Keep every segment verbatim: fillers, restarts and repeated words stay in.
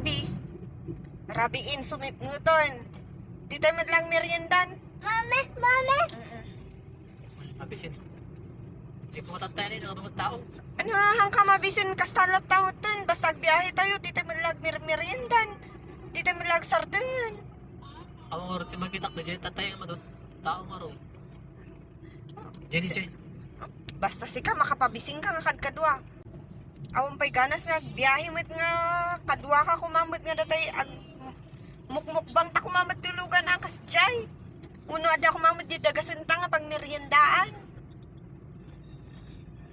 Bi, rabiin sumipngeton. Di tayo met lang meriendan. Mami, mami. Mm-mm. Mabisin. Di ko matatay ni, nakadungot tao. Ano, hang ka mabisin, kasta lang tao ton. Basta agbiyahe tayo, di tayo met lang mer-, meriendan. Di tayo met lang sardengan. Awan nga ti makitak, di tatay nga madun. Tao nga ron. Jenny, Joy. Basta sika, makapabising ka nga kadkadua. Awan pay ganas nga agbiyahe met nga kadua ka kumamet nga datay ag-, mukmukbang ta kumamet tulugan a kas jay. Uno adda kumamet di dagasenta nga pagmeriendaan.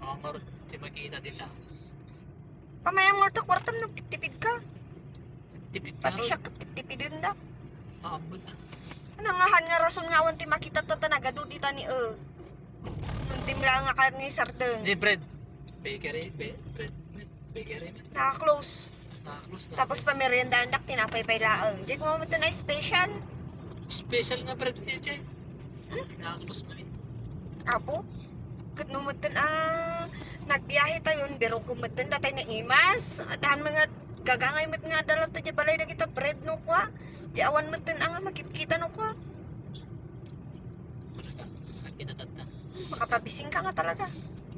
Oo, marot ti makita dita. Pamayam nga ta kwartam nagtiptipid ka. Tipid Pati ka siya ron. Katiptipidenda. Aambot, ah. Ano nga han nga rason nga awan ti makita ta, ta nagadu dita ni, eh. Dimla nga kayat nga isardeng. Di bread. Bakery, be-, bread, bread, bakery. Naka-close. Naka-close na. Tapos pameriendaandak, tinapay pay laeng. Di ko mamuto na special. Special nga bread, eh, Jay. Naka-close na rin. Apo? Ket no metten a nagbiyahe tayon, biro ko metten datay naimas. At han mga gagangay met nga adda latta di balay dagita bread no kua. Di awan metten a nga makitkita no kua. Malaka. Kita tatta. Makapabising ka nga talaga.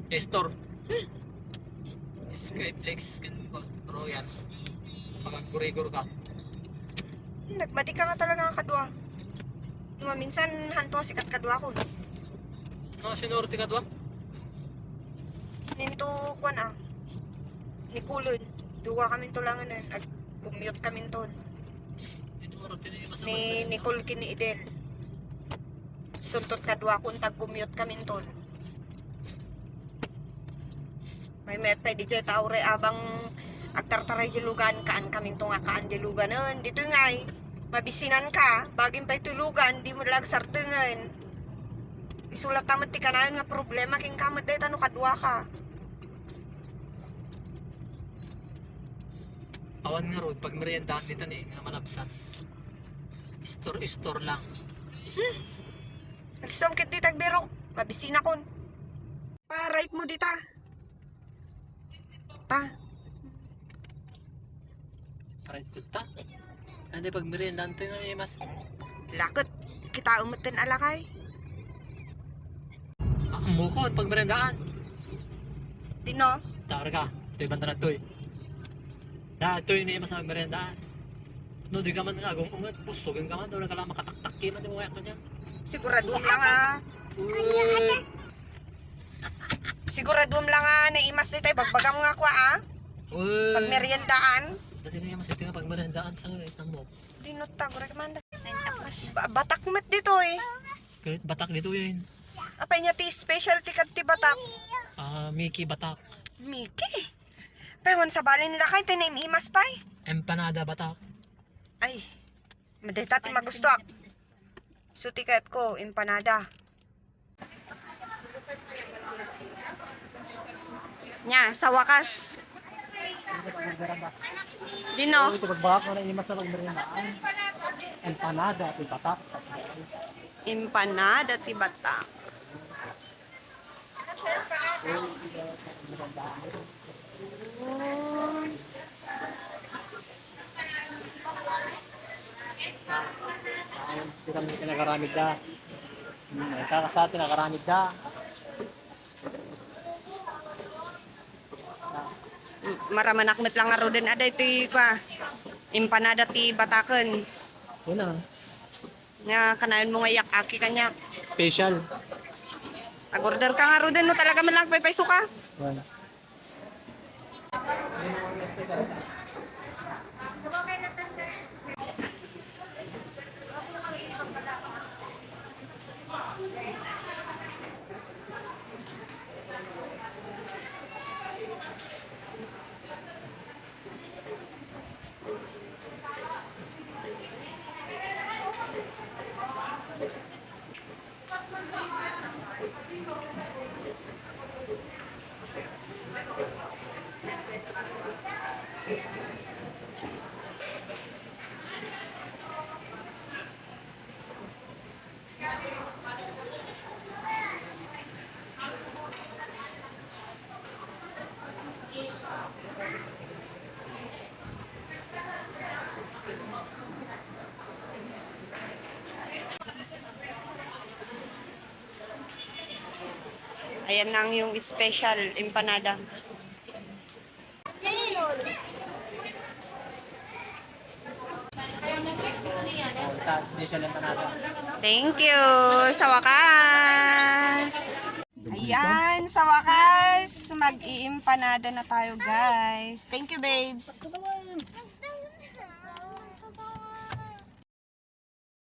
Store. Skyflex, kan ko, Royal. Pagagurigor ka. Nagmati ka nga talaga nga kadua. Maminsan, hanto nga sikat kadua ko, no? No, sinuro ti kadua? Ninto, kwan, ah. Ni Kulon. Duwa kami tulangan, eh. Ag-commute kami ton. Ito, oras din yung masama Ni sa Nicole kini Idel. Suntot kadua kun tag-commute kami ton. May met pay di jay tao re abang agtartaray di lugan, kaan kami to nga kaan di luganen. Ditoy ngay, mabisinan ka, bagim pay to lugan, di mo lagsartengen. Isulat ta met ti kanayon nga problema ken ka met dayta no kadua ka. Awan nga rod, pagmeriendaan dita ni, nga malabsan. Istor-istor lang. Hmm. Nagsuam ket di tagbirok, mabisinan kon. Pa-right mo dita. Ta. Pa-right ko ta. Andi pagmeriendaan to nga mas. Laket, kita umetten alakay. Ah, mukon, pagmeriendaan. Dino? Tara ka, toy banda na toy. Da, toy ni mas pagmeriendaan. No, di ka man nga agung-unget, busugan ka man, wala ka lang makataktak, kaya man di mo kaya kanya. Sigurado lang, ah. Uy. Sigurado lang, ah, naimas dita, bagbagam nga kwa, ah. Uy. Pagmeriendaan. Dati na yung mas ito nga pagmeriendaan sa, eh, tamo. Dinot ta, gurek man. Ba-, batak met dito, eh. Kahit batak dito, yun. Apay niya ti specialty kat ti batak? Ah, Mickey batak. Mickey? Pay, wan sa balin lakay, ti naimas pay. Empanada batak. Ay, madeta ti magustuak. So, ti kayat ko, empanada. Nya, sa wakas. Dino? Ito, pagbagak mo na imas na pagmeriendaan. Empanada, ti batak. Empanada, ti batak. Ayun, di kami kinakaramid da. Hmm, ay, kakasa, kinakaramid da. Maramanak met lang nga ruden, aday ti, kwa, empanada ti bataken. Yun na. Nga kanayon mo nga iyak-aki kaniak. Special. Ag-order ka nga ruden no talaga man lang paypayso ka. Wala. Ayan na ang iyong special empanada. Thank you. Sa wakas. Ayan, sa wakas, mag-iimpanada na tayo, guys. Thank you, babes.